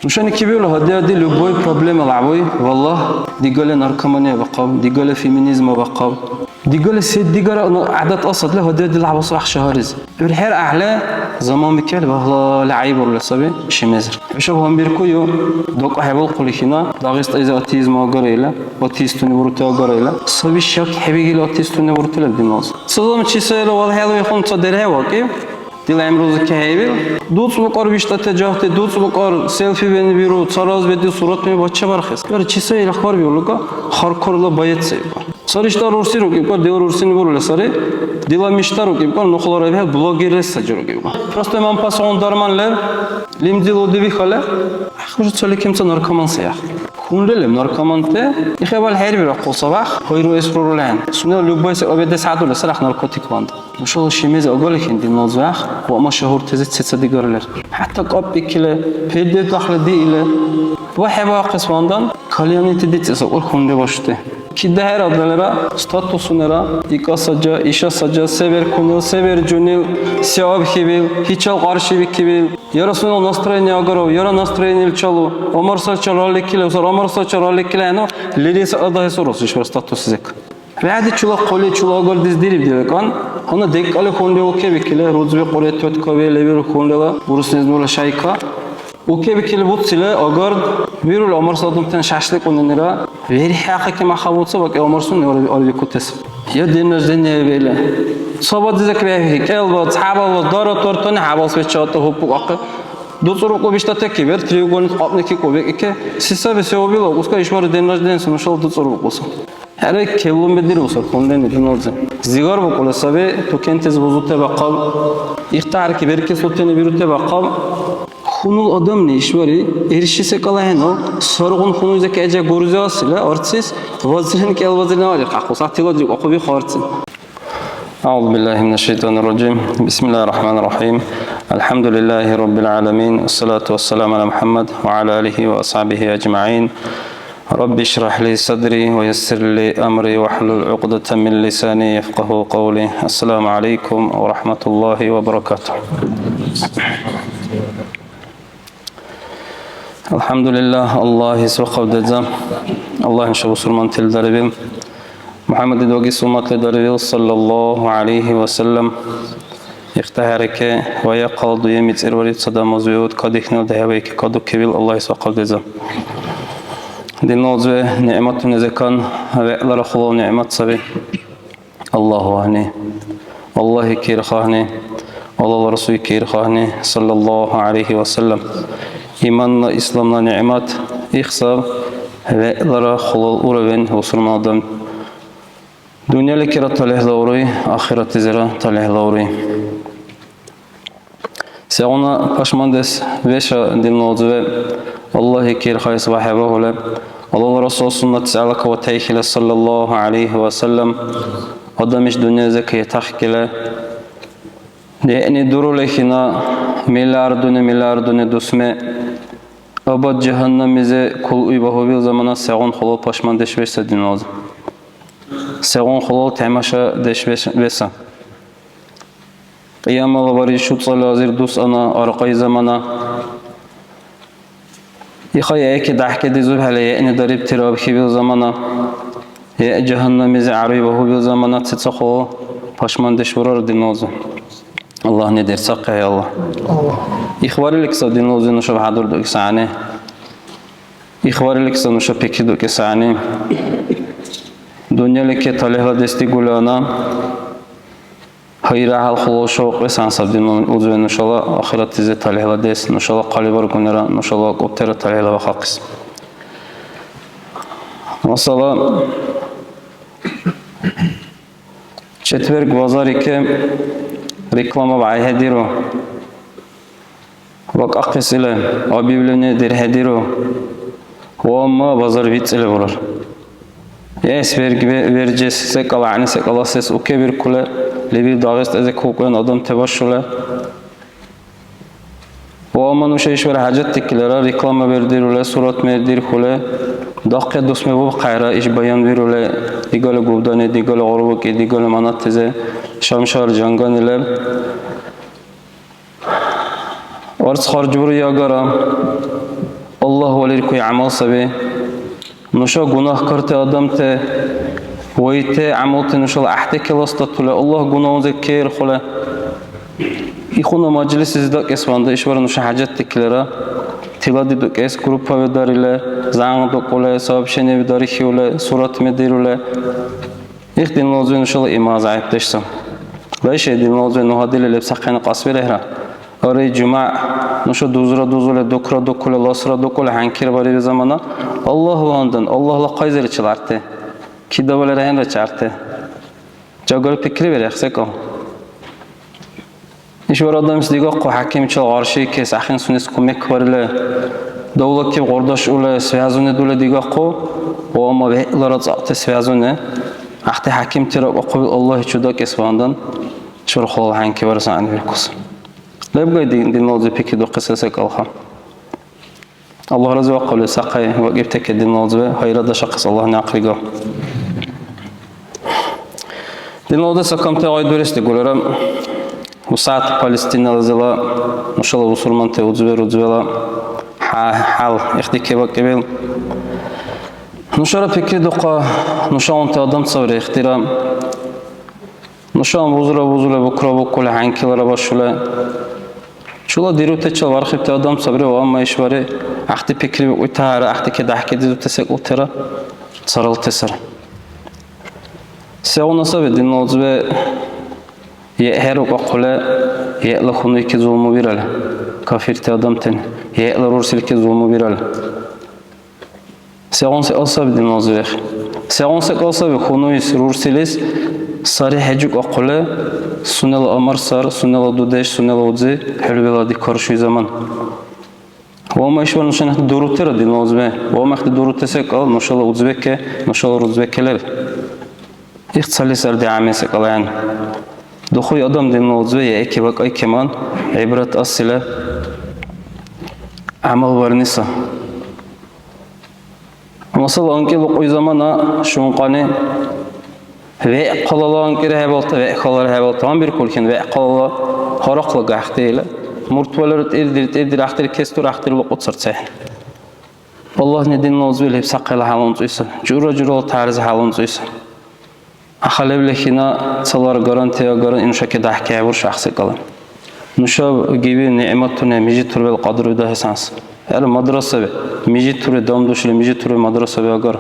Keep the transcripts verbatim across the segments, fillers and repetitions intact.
Нушани кибиули гьади-гьади любой проблема лябуй, валлагь, дигалли наркомания бахъаб, дигалли феминизма бахъаб. Дигалли се-дигара гӀядат асадли гьади-гьади лябас ахӀшагьаризиб. ГӀур хӀера гӀяхӀли заман бикӀел багьлали гӀяйбурли саби шимазир. ХӀушаб гьанбиркую, дакӀахӀебалхъули хӀина, Дагъистайзи атеизма агара или, атеистуни бурути агара или. Саби шак хӀебигили атеистуни бурути леб дималз. Ца заман чи сайра валхӀелвихъун ца дерхӀе вакӀиб. Дила гӀямрулизир кахӀевил, дуцӀбукьар биштӀати жагьти, дуцӀбукьар селфи венибиру, царалис бедил суратуни бачабарахъес. Яра чи сай ил ахбар биулука, харкурла боец сай ибкар. Ца риштӀа рурси рукӀибкар, дила рурсини бурули сари, дила мишта рукӀибкар, нухлара бихӀел блогерли саджи рукӀибкар. Просто имам пасгъун дарман лер, лимдил удиби хале, хӀуша цали кемца наркоман сай ахъ. Хунри леб наркоманти, ихъябал хӀербирахъу сабахъ, хӀуйруэс рурулехӀен. Сунела любой секӀал бедес хӀядурли сарахъ наркотик вандан. Нушала шимизи агалихьен динлазибяхъ ва машгьуртази сецадигар лер. ХӀятта кӀапӀикили, перде дахъли диили, ва хӀебаахъес вандан, кальянти дицес акӀур хунри башути. КидахӀерадалира, статусунира, ика саджа, иша саджа, се веркунил, се верджунил, се абхьибил, гьичал къаршибикибил, яра сунела настроение агарав, яра настроениел чалу, амарсача ралликили, усар амарсача ралликили хӀену, лерис адахъес урус ишбар статус зек. ВегӀди чула хъули чула агардис дириб дирекӀан, гьанна декӀали хунри укебикили, рузби къуре тетка ве левир хунрила, урус незмула шайка. Укебикили буцили, агард, вирули амарс адамтани шашликъунанира, верхӀяхъи кемахъа буца, бакӀи амарсуни араби-, арабикутес. Я день рождения вели. Сабадизек вехӀи, кӀелбац, хӀябалбац, дара тортани хӀябалс бечагъатта хӀупбукьахъи. ДуцӀурбукьу биштӀатеки, бер треугольник кьапӀники кубекӀики. Се саби, се убила, укуска ишбархӀи день рождения нушала дуцӀурбукьуса. ХӀера, кевлуми дирусар хунрени дунъалзи. Зигар букӀули саби, тукентес бузути бахъал, ихтиярки беркеслутини бирути бахъал. Хьунул адамли ишбари, ирши секӀал ахӀену, саргъун хьунуйза кӀеджа гурзиасила арцис, вазирни кӀел вазирна валирхъахъу, сагъ тиладри кьукьуби хъарцин. أعوذ بالله من الشيطان الرجيم. بسم الله الرحمن الرحيم. الحمد لله رب العالمين. والصلاة والسلام على محمد وعلى آله وأصحابه أجمعين. رب اشرح لي صدري ويسر لي أمري واحلل عقدة من لساني يفقهوا قولي. السلام عليكم ورحمة الله وبركاته. الحمد لله, Аллагьис вахъал деза. Аллагь нуша бусурмантил дарибил. МухӀяммадли вагис умматли дарибил, саллаллаху гӀялайхи ва саллям. ИхтахӀярикӀи, ваяхъал дуги мицӀирвариб ца дамазуют кадихьнил дехӀвайки кадукибил Аллагьис вахъал деза. Динна узби, нигӀматуни закан вегӀлара хулал нигӀмат саби. Аллагь вагьни, Аллагьи кирхагьни, Аллагьла Расулли кирхагьни, саллаллаху гӀялайхи ва саллям. Иманна, исламла нигӀмат ихсаб, вегӀлара хулал уровень бусурман адам. Дунъяликира талихӀлаури, ахиратлизира талихӀлаури. Сегъуна пашмандеш веша, динна узби, Аллагьи кирхайс ва хӀебагьули, Аллагьла Расул суннат сягӀлакаватайхили, саллаллаху гӀялайхи ва саллям, адам иш дунъялизи кайутахъили, яъни дурули хӀяна, миллиардуни, миллиардуни дусми абад жагьаннамлизи кулуй багьубил замана сегъуна хулал пашмандеш веша, динна узби? Сегъуна хулал тамашадеш веш-, веша? Кьиямала бархӀи шуцӀали азир дус ана аркьяй замана. Иха яйки дяхӀкедизурхӀели яъни дарибтира абхьибил замана. Я жагьаннамлизи гӀяруй багьубил замана, сецахъула пашмандеш бурара, динна узби. Аллагьни дерцахъехӀе, Аллагь. Ихбариликсав, динна узби, нушаб хӀядурдукӀесани. Ихбариликсав, нуша пикридукӀесани. Дунъялике талихӀладес дигулана. Гьайра, гьалхулал шавкьес гьансаб, динна узби, нушала ахиратлизи талихӀладес, нушала хъалибаргунира, нушала кӀубтира талихӀлабахъахъес. Масала, четверг базарике реклама бяхӀхӀедиру. ВакӀахъес или объявление дирхӀедиру ва, амма базар вицӀили бурар. Эс верг-, ве-, верджес секӀал гӀягӀни секӀал сес укебиркули, лебил Дагъистайзи кукӀен адамти башули. Ва, амма нуша ишбар хӀяжатдикилира реклама бердирули, сурат мердирхьули, дахъхӀя дусми бубхъайра иш баянбирули, дигали губдани, дигали гӀурбуки, дигали манаттизи, шамшар, жангани леб. Арц харжбируй агара. Аллагь валиркуй гӀямал саби. Нуша гунагькарти адамти, вайти гӀямалти нушала гӀяхӀти келес датули, Аллагь гунагьунзи керхули. Ихуна мажлислизи дакӀес ванда, ишбар нуша хӀяжатдикилира, тилади дукӀес, группаби дарили, зянкъ дукӀули, сообщениеби дарихиули, суратми дирули. Их динла узби нушала иман зягӀипдеш сай. Лайши динла узби ну гьадили лебсахъени кьасбирехӀра. Ари, жумягӀ, нуша дузра дузули, дукра дукули, ласра дукули, хӀянкира бариби замана. Аллагь багьандан, Аллагьла къайзиличил арти. Кидавалира хӀянрачи арти. Жагали пикривирехӀе секӀал. Ишбар адамис дигахъу хӀякимчил къаршиикес, ахӀен сунес кумекбарили, давлакиб къурдаш ули, связуни дули дигахъу, ва амма вегӀлара цӀакьти связуни, гӀяхӀти хӀякимтира акӀахъубил Аллагьичи дакӀес багьандан, шурхулала хӀянки барес гӀягӀнибиркус. Лебгай дин, динла узби пикридухъес секӀалха. Аллагь разивахъули сахъай вакӀибтаки динла узби, гьайра дашахъес Аллагь някъ рига. Динла узби, ца камти гъай дурес дигулира, усад Палестинализила нушала бусурманти узби-рузбила хӀя-, хӀял ихтики бакӀибил. Нушара пикридухъа, нушаунти адам сабри ихтира. Нуша бузура бузули, букра букули, хӀянкилара башули. Чула дирутачил вархибти адам сабри, ва амма ишбари гӀяхӀти пикри бикӀуйтара, гӀяхӀти кедяхӀ кедизурти секӀултира царалти сари. Сегъуна саби динла узби е хӀерукахъули, еъла хьунуйки зулму бирали, кафирти адамтани, еъла рурсилки зулму бирали? Сегъуна секӀал саби динла узби? Сегъуна секӀал саби хьунуйс, рурсилис сари хӀеджукӀахъули, сунела амар сар, сунела дудеш, сунела узи хӀулбила дикарушуй заман? Ва ма ишбар нушани дурутира динла узби? Ва махти дурути секӀал нушала узбекке, нушала рузбекке лер. Их цали сар дигӀями секӀал ахӀен. Духуй адам динла узби яйки бакӀайкиман гӀибрат асила гӀямал барни са. Масала, анкӀи лукьуй замана шункъани вегӀ хъалала анкӀира хӀебалта, вегӀ халара хӀебалта гьанбиркулхъен, вегӀ халала гьарахъла гахӀти ила. Мурт валира тӀирдир, тӀирдир ахъдир, кестур ахъдир лукьуцар цехӀе. Аллагьни динла узби лебсахъила хӀялумцӀуйса, жура-журала тӀярзи хӀялумцӀуйса. Ахалевли хина цалар гарантия агара, нуша кедяхӀ кехӀебурш ахъсекӀала. Нуша гиби нигӀматуни мижитур белкьадур дагьесанс. ХӀера мадрасаби, мижитури дамдушли, мижитури мадрасаби агара.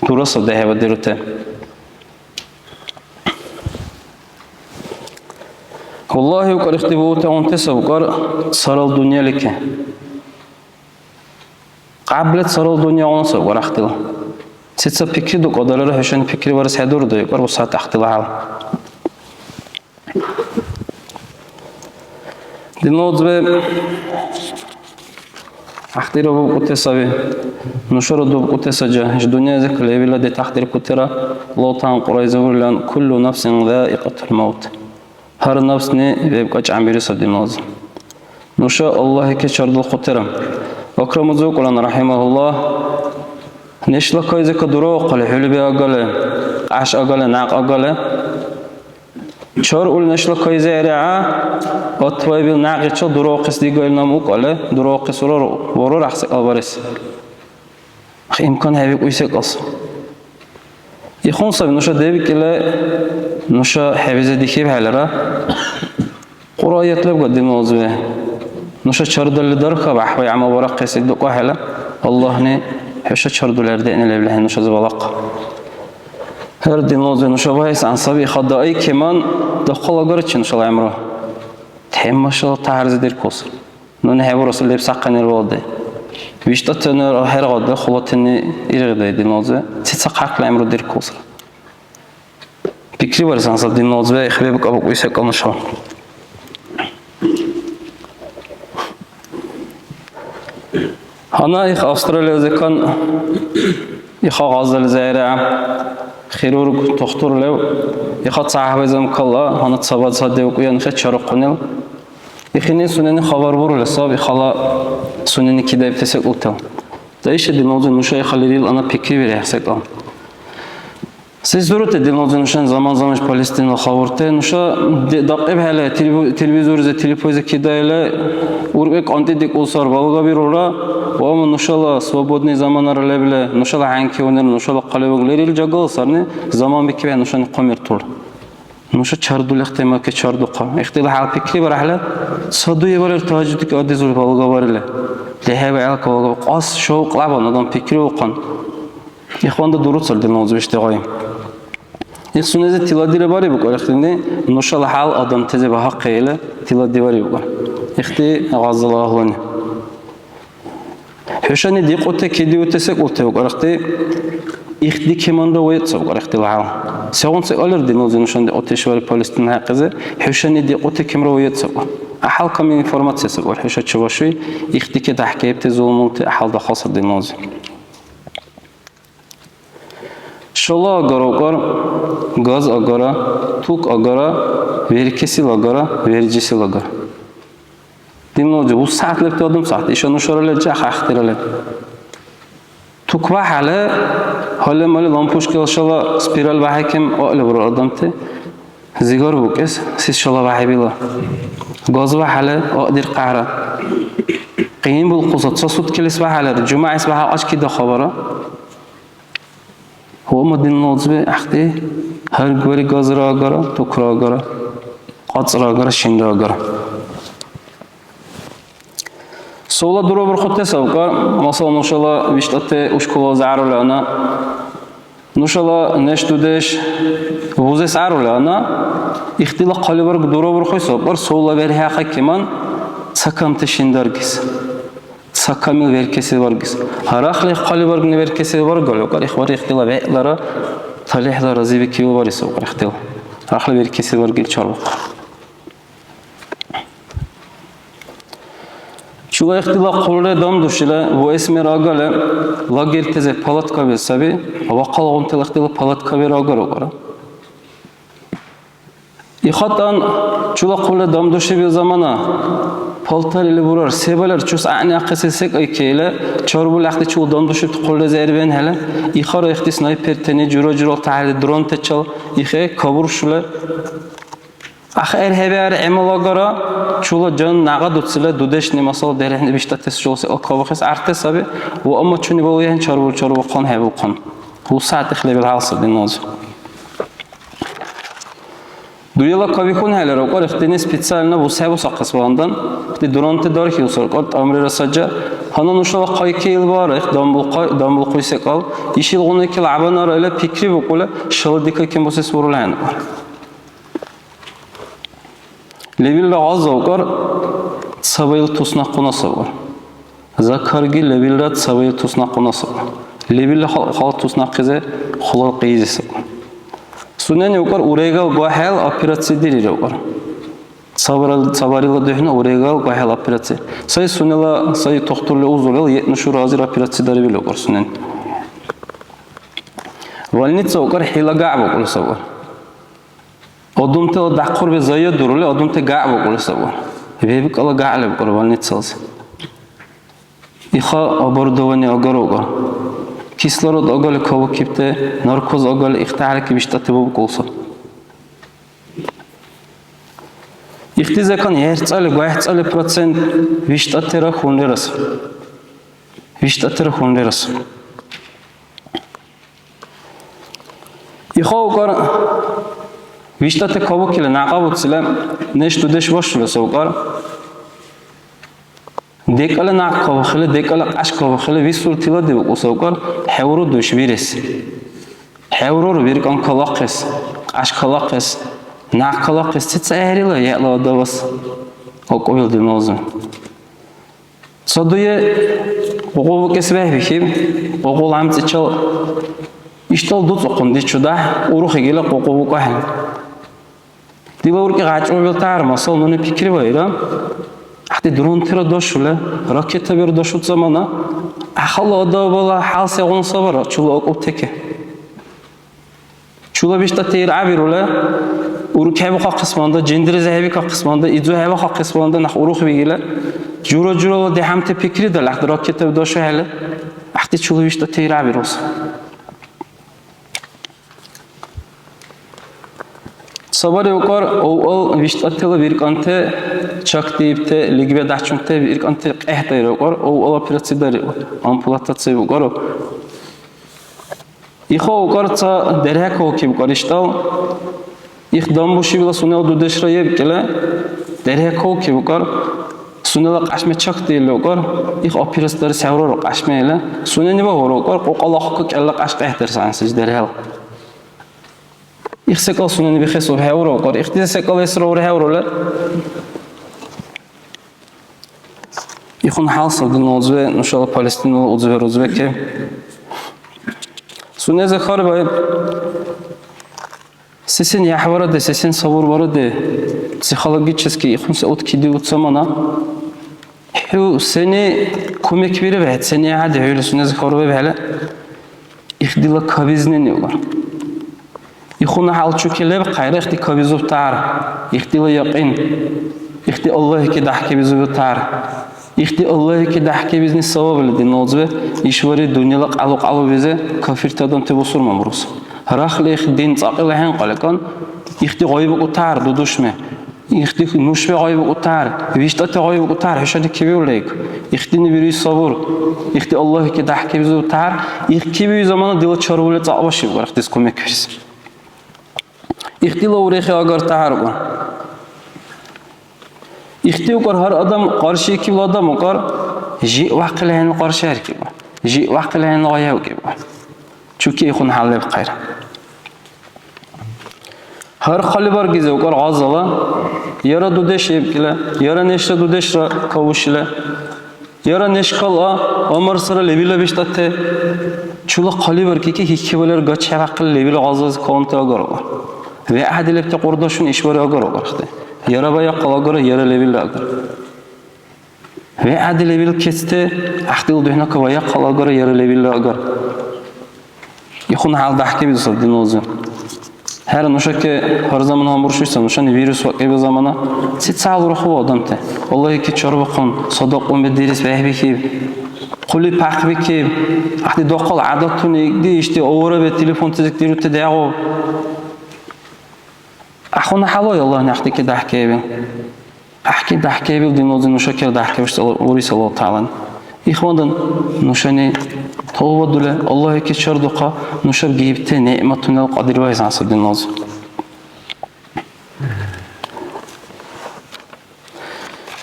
Дурасаб дехӀеба дирути. Валлагьи, укьар ихтибаъутигъунти саб, укьар царал дунъялики. Кьябле царал дунъягъуна саб, укьар ахтила. Сецад пикри дукьадалара, хӀушани пикриварес хӀедурду, укьар, усат ахтила хӀял. Динла узби, ахтира бубкӀути саби. Нушара дубкӀути саджа. Иш дунъялизи левилла детахъдиркутира, Аллагь ТагӀяла Кьуръайзивирулан, «Куллу нафсин заикьатул маут». Гьар нафсни вебкӀа чӀямбири саби, динла узби. Нуша Аллагьике чардулхъутира. Акрам узукьулан, рахӀимагьуллагь, нешла кайзика дураухъали, хӀулби агали, кьяш агали, някъ агали, чаръули нешла кайзехӀе, гӀя, отвайбил някъичил дураухъес дигайли наб укьали, дураухъес варур, варур гӀяхӀ секӀал барес. ИмканхӀебикӀуй секӀал сай. Ихъун саби, нуша дебкӀили, нуша хӀебизе дихьибхӀелира, Кьуръа аят лебга, динла узби. Нуша чардали дархьаб, гӀяхӀвай гӀямал барахъес ил дукьахӀела, Аллагьни хӀуша чардули ардеъни лебли ахӀен нушази балахъа. ХӀера, динла узби, нуша багьес гӀян саби, иха даайкиман дахъал агарчи нушала гӀямру. Темашала тяхӀярзи диркус. Нуни хӀебурасили лебсахъенира валдай. ВиштӀатани хӀергъалда, хъулатани иргъидай, динла узби. Сецахъахъли гӀямру диркулсра. Пикриварес гӀян саб, динла узби, их бебкӀа букӀуй секӀал нушала. Гьанна их Австралиязикан, иха Гъазализира хирург тухтур лев, иха ца гьабизан калла, гьанна ца бац гьадиукӀуян хӀед чарухъунил. Ихини сунени хабар бурули саб, ихала сунени кидаибти секӀултал. Ца иша, динла узби, нуша ихалирил ана пикривирехӀе секӀал. Се сурати, динла узи, нушани заман-заманаш Палестинала хабурти? Нуша де-, дакьибхӀели, телеву-, телевизорзи, телефойзи кидаили, уркӀи кьантӀи дикӀулсар балгабирулра, ва амма нушала свободный заманара лебли, нушала хӀянкиунира, нушала хъалибарг лерил жагала сарни, заман бикибхӀели нушани хъумиртулра. Нуша чардулехъ темаки чардухъа. Ихтила хӀял пикри барахӀели, ца дуе барили тагьажудик адизур балгабарили. ЛехӀеба гӀелка балга-, кьас шавкьлабан адам пикриухъан. Ихванда дуруцар, динла узи, ишди гъай. Их сунези тиладира бариб букӀар, ихтини нушала хӀял адамтази багьахъи или тилади бариб букӀар. Ихти гъазала агьлуни. ХӀушани дикьути кедиути секӀулти букӀар, ихти ихди кеманра вайцаб букӀар, ихтила хӀял. Сегъуна секӀалра, динла узи, нушани дикьути ишбархӀи Палестина хӀяхъизи, хӀушани дикьути кемра вайцаб букӀар. ГӀяхӀял камли информация саб букӀар хӀушачи вашуй, ихди ке дяхӀкайибти зулмулти гӀяхӀял дахъал сар, динла узи. Шала агара, укӀар, газ агара, тук агара, веркесил агара, верджисил агара. Динла узи, бусягӀят лебти адам сягӀят, иша нушара леб, жагьхӀ ахтира леб. Тук бахьали, гьалли-мали лампочкала шала спираль бахӀи кем аъли бурар адамти. Зигар букӀес, сис шала бяхӀибила. Газ бяхӀяли, аъдиркьяра. Къиянбулхъуса, ца суткилис бяхӀялира, жумягӀис бяхӀял кьяш кида хабара. Гьума, динла узби, гӀяхӀти, гьаргбари газра агара, тукра агара, кьацӀра агара, шинра агара. Суалла дурабурхъути сабкар, масала, нушала виштӀати ушкулализи гӀярули ана, нушала неш-дудеш бузес гӀярули ана, ихтила хъалибарг дурабурхъуси сабкар, суалла берхӀяхъа кеман ца камти шиндаргес, ца камил веркеси варгес. Гьарахъли хъалибаргни веркеси варгали, укӀар, ихвар ихтила вегӀлара талихӀла разибикибил барес, укӀар, ихтила. Гьарахъли веркеси варгили чарбухъа. Чула ихтила хъулри дамдушила буэс мер агали, лагерьтази палаткаби саби, ва къалгъунтала ихтила палаткабира агара, укӀар. ИхатӀан чула хъулри дамдушибил замана палтар или бурар, се балар чус гӀягӀниахъеси секӀайкайла, чарбул гӀяхӀти чула дамдушибти хъулризи гӀербиэнхӀела, ихара ихти снайпертани жура-журал тяхӀярли дронтачал ихе кабуршули, АхӀер хӀебиар гӀямал агара, чула жан нагъа дуцила дудешни, масала, дерхӀни биштӀатес чула секӀал кабухес гӀяртес саби, ва амма чуни балуяхӀен чарбул-чарбухъун хӀебулхъун. ХӀу сагӀят ихлебил хӀял саби, динла узи. Дуила кабихьунхӀелира, укӀар, ихтини специально бус хӀебусахъес багьандан, ихти дуранти дархиусар, укӀар, тӀамрира саджа. Гьанна нушала хъайки ил барх, дамбулхъай-, дамбулхъуй секӀал, ишилгъуна икил гӀябанара ила пикри букӀули, шала дика кембусес бурулхӀен, укӀар. Лебилра гъаза, укӀар, цабаил туснакъуна саб, укӀар. Закарги лебилра цабаил туснакъуна саб. Лебилра хал-, хала туснакъизи хулал къизи саб. Сунени, укӀар, урегал гохӀел операция дирира, укӀар. Цабарал-, цабарила духӀна урегал гохӀел операция. Сай сунела, сай тухтурли узулил, етӀну шура азир операция дарибил, укӀар, сунени. Больница, укӀар, хӀила гагӀ букӀули саб, укӀар. Адамтала дяхъурби зая дурули, адамти гагӀ букӀули саб. ВебкӀала гагӀ лебкӀур больницализи. Иха оборудование агарукӀур. Кислород агали кавакибти, наркоз агали ихтахӀярки биштӀати бубкӀулсаб. Ихти закон гӀерцӀали, гвайхӀцӀали процент виштӀатира хьунрирас. ВиштӀатира хьунрирас. Иха, укӀар, виштӀати кавакили някъ буцили, неш-дудеш башули савкъар. ДекӀали някъ кавахили, декӀали кьяш кавахили, висур тилади букӀу савкъар, хӀевру душбирес. ХӀеврур виркьан калахъес, кьяш калахъес, някъ калахъес, ца-ца гӀергъила яла адавас акӀубил диназир. Ца дуе къукъу букӀес бехӀбихьиб, къукъу лямцӀичал ишдал дуцӀухъунти чудяхӀ урухигила къукъу букӀухӀели. Дила уркӀи гъачӀбабил тяхӀяр, масала, нуни пикриваира, гӀяхӀти дронтира дашули, ракетабира дашути замана, ахала адабала хӀял сегъуна сабара, чула акӀубтеке. Чула биштӀати иргӀябирули, уркӀхӀебухъахъес манда, жиндиризи хӀебикахъес манда, идзу хӀебахъахъес манда, нах урухвигила, жура-журала дехӀемти пикри далахъ, ракетаби дашухӀели, гӀяхӀти чула биштӀати иргӀябирус. Сабари укӀар, авал виштӀатила виркьанти, чякдиибти, лигбе дяхӀчунти виркьанти къехӀдайра укӀар, авал операция дариб, ампутация укӀар. Ихо укӀар ца дерхӀе кавкиб укӀар ишдал. Их дамбушибла сунела дудешра ебкӀила дерхӀе кавкиб укӀар. Сунела кьяшми чякдиили укӀар. Их операция дарес хӀеврару кьяшми или. Сунени багьура укӀар, кьукьала хъука кӀелла кьяш къехӀдерс гӀягӀнисилис дерхӀел. Их секӀал сунени бихес урхӀевра укӀар. Ихти секӀал эсра урхӀеврули. Ихъун хӀял саб динна узби, нушала Палестинала узби-рузбеки. Сунези хьарбаиб, сисен яхӀ баради, сисен сабур баради, психологически ихъун се утки диуцамана. ХӀу сени кумекбирив хӀед, сени гӀяхӀяди хӀули сунези хьарбаиб хӀела? Их дила кабизнени укӀар. Ихъуна хӀял чуки леб, хъайра ихти кабизубтар, ихтила якьин, ихти Аллагьики дяхӀкабизубтар. Ихти Аллагьики дяхӀкабизни сабабли динна узби, ишбархӀи дунъяла кьялу-кьялу везе кафирти адамти бусурман бурус. Рахли их дин цӀакьила хӀенкьаликан, ихти гъайбукӀутар дудушми. Ихти нушби гъайбукӀутар, виштӀати гъайбукӀутар, хӀушани кибиулрайку. Ихтини бируй сабур. Ихти Аллагьики дяхӀкабизутар, их кибиуй замана дила чарбули цӀакьбашиб, вархьдис кумекбирис. Ихтила урехи агар тяхӀяркьу. Ихти укӀар гьар адам, къаршиикибла адам укӀар, жиъ вяхъили хӀяйна къаршиаркиб, жиъ вяхъили хӀяйна гъайаукӀиб. Чуки ихъун хӀял леб хъайра. Гьар хъалибарглизи укӀар гъазала, яра дудеш ебкӀила, яра нешла дудешра кавушила, яра нешкала ва марсара лебила биштӀати. Чула хъалибаргики хихибалер гачхӀебяхъили лебила гъазализи калунти агара. ВегӀхӀяди лебти къурдашуни ишбархӀи агара вархьти. Яра баягъ калагара, яра лебилра агара. ВегӀхӀяди лебил кецти гӀяхӀтил духӀнака баягъ калагара, яра лебилра агара. Ихъун хӀял дяхӀкебизуса динлази. ХӀера, нушаки гьар замана гьанбуршуси, нушани вирус вакӀибил замана. Сецалра хъу адамти. Аллагьики чарбухъун, садакьун бедирис бехӀбихьиб. Хъули пяхъбикиб. ГӀяхӀти дахъал гӀядатуни, ди ишди авараби, телефонтазик дирути дягӀу. Ахъуна хӀялай Аллагь някъдики дяхӀкайвил. ГӀяхӀти дяхӀкайвил динлази нуша кер дяхӀкайвиштала урис Аллагь ТагӀялан. Ихвандан, нушани тавбадули, Аллагьики чардухъа нушаб гибти нигӀматунала кьадирвайзан саб динлази.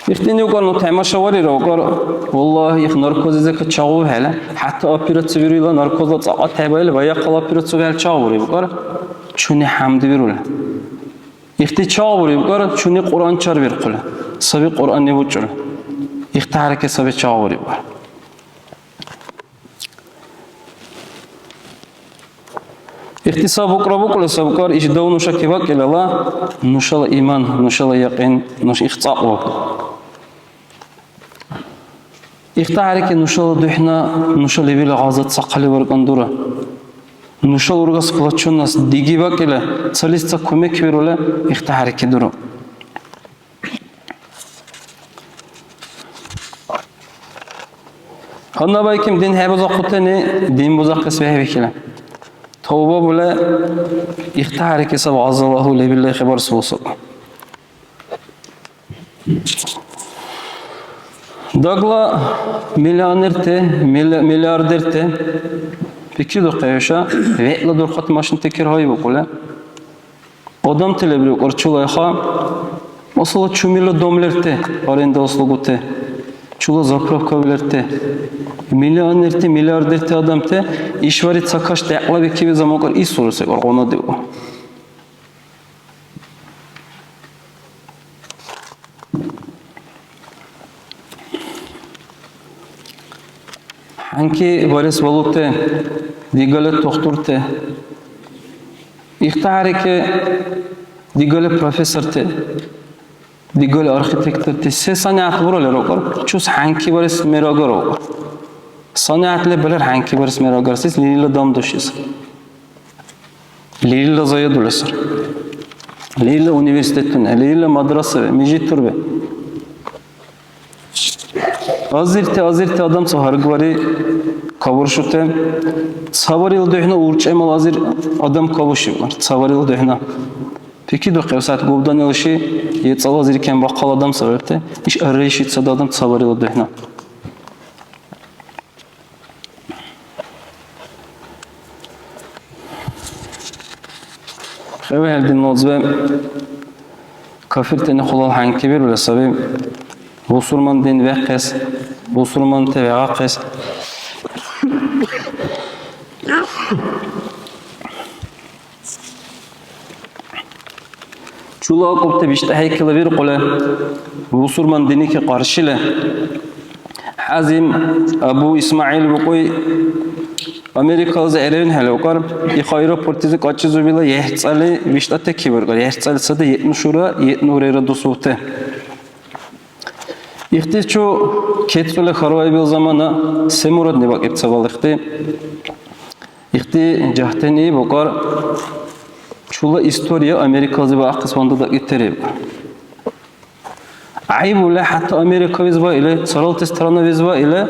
Ихтини укӀар ну тамашаварира укӀар, валлагь, их наркозлизирка чагъу хӀела, хӀятта операция вируила наркозла цӀакьа тяйбаили, ваяхъал операция виэл чагъу буриб укӀар, чуни хӀямдибирули. Ихти чагъу буриб укӀар, чуни Кьуръан чарбирхъули, саби Кьуръанни бучӀули. Ихти хӀяракат саби чагъу буриб укӀар. Ихтисаб букӀра-букӀла сабкар иш дав нуша кебакӀилала, нушала иман, нушала якьин, нуш ихцӀакьу. ИхтахӀерики нушала духӀна, нуша лебила гъаза ца хъали варкьандура. Нушала урга сплоченность диги бакӀила, цалис ца кумек бирула ихтахӀерики дуру. Гьанна байкӀиб дин хӀебузахъутани, дин бузахъес бехӀбихьила. Тавба була ихтахӀерики саб гъазалаху лебилла хабар сулсаб. Дагла миллионерти, милли-, миллиардерти пикридухъи хӀуша, вегӀла дурхъати машинти кир гьайбукӀули. Адамти лебри укӀар чула иха, масала, чумила дом лерти, аренда услугути, чула заправка лерти, миллионерти, миллиардерти адамти, ишбархӀи ца каш дякьлабикиби замукӀар исуру секӀал гъунадиу. ХӀянки барес валути, дигали тухтурти, ихтахӀерики дигали профессорти, дигали архитекторти, се санигӀят буралли рукӀар, чус хӀянки барес мер агара укӀар. СанигӀят лебалар хӀянки барес мер агара, сес лерилра дам душес. Лерилра заядули сар. Лерилра университетуни, лерилра мадрасаби, мижитурби. Азирти, азирти адам ца гьаргбари кабуршути. Ца барил духӀна урчӀемал азир адам кабушиб. Ца барил духӀна. Пикридухъи, сагъ губданила ши, е цӀалазир кен бахъал адам сабабти, иш аррайшицад адам ца барила духӀна. ХӀу хӀел динлазиб кафиртани хъулал хӀянки бирули саби, бусурман дин вехъес, бусурманти вегӀахъес. Чула акӀубти биштӀахӀейкила виркьули, бусурман диники къаршили, ХӀязим Абу ИсмягӀил букӀуй, Америкализи гӀеревинхӀели укӀар, их аэропортлизи кьачӀи зубила ехӀцӀали виштӀати кибиркьар, ехӀцӀали цади еъну шура, еъну урера дусути. Ихти чу кецӀули хьарваибил замана се мурадни бакӀиб ца балихъти? Ихти жагьтани букӀар, чула история Америкализи баахъес ванда дакӀибтири. ГӀяйбули, хӀятта Америкализи ва или, царалти странавизи ва или,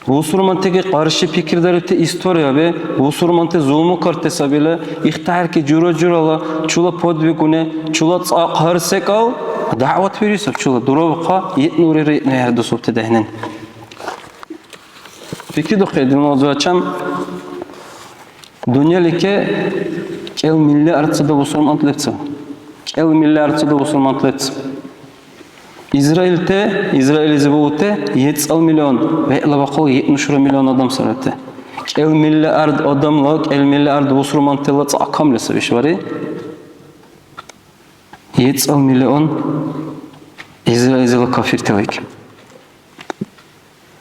бусурмантеки къарши пикридарибти историяби, бусурманти зулмукарти сабили, ихтахӀерки жура-журала чула подвигуни, чула цӀакь гьар секӀал дагӀватбирули саб, чула дуравхъа, иънурира иънухӀердусурти дехӀнани. Пикридухъи, динлазивачам, дунъялике кӀел миллиардцада бусурмант лебци. КӀел миллиардцада бусурмант лебци. Израильте, Израилизи буути ецӀал миллион, вегӀла бахъал еъну шура миллион адам сарати. КӀел миллиард адамла, кӀел миллиард бусурмантала цӀа камли саби ишбархӀи. ЕцӀал миллион Израилизила кафирти вайки.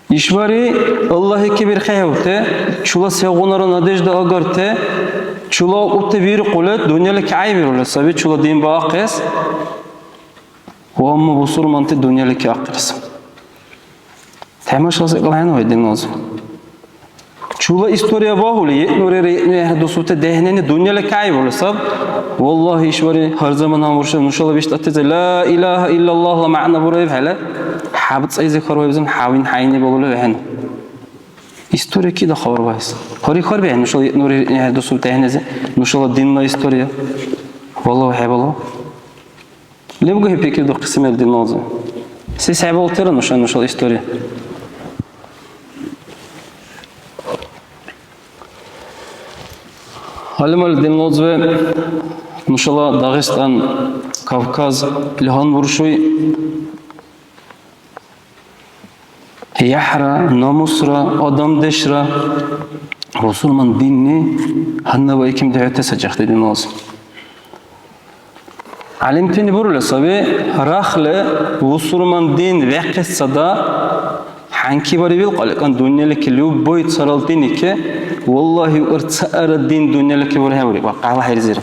ИшбархӀи Аллагьли кибирхъехӀевте, чула сегъунара надежда агарте, чула акӀубти виркьули, дунъялике гӀяйбирули саби чула дин баахъес ва амма бусурманти дунъялике ахъес. Тамашала секӀал хӀейгьанну, динлазив. Чула история багьули, еънурира, еъну гӀяхӀдусути дехӀнани дунъялике гӀяйбирули саб. Валлагь, ишбархӀи гьар замана бурша нушала биштӀатизи ла илагьа иллаллагьла мягӀна бураибхӀели, хӀябцӀайзи хьарбаибзан хӀявин хӀяйни балули вехӀен. История кида хабар багьес? Гьари хьарбихӀе нушала еънурира, еъну гӀяхӀдусути дехӀнизи нушала динна история. Валлагь, хӀебалу. ЛебгухӀи пикридухъеси мер, динлазив. Се хӀебалтира нуша нушала история? ГӀялимали, динлазив, нушала Дагъистан, Кавказ, или гьанбуршуй яхӀра, намусра, адамдешра, бусурман динни гьанна ва икимти хӀед сачихъти, динлазив. ГӀялимтани бурули саби, рахли бусурман дин вяхъес цада хӀянки барибил кьаликан дунъялики любой царал диники, валлагьи, укӀар цаара дин дунъялики бурхӀебуриб ва къалахӀерзира.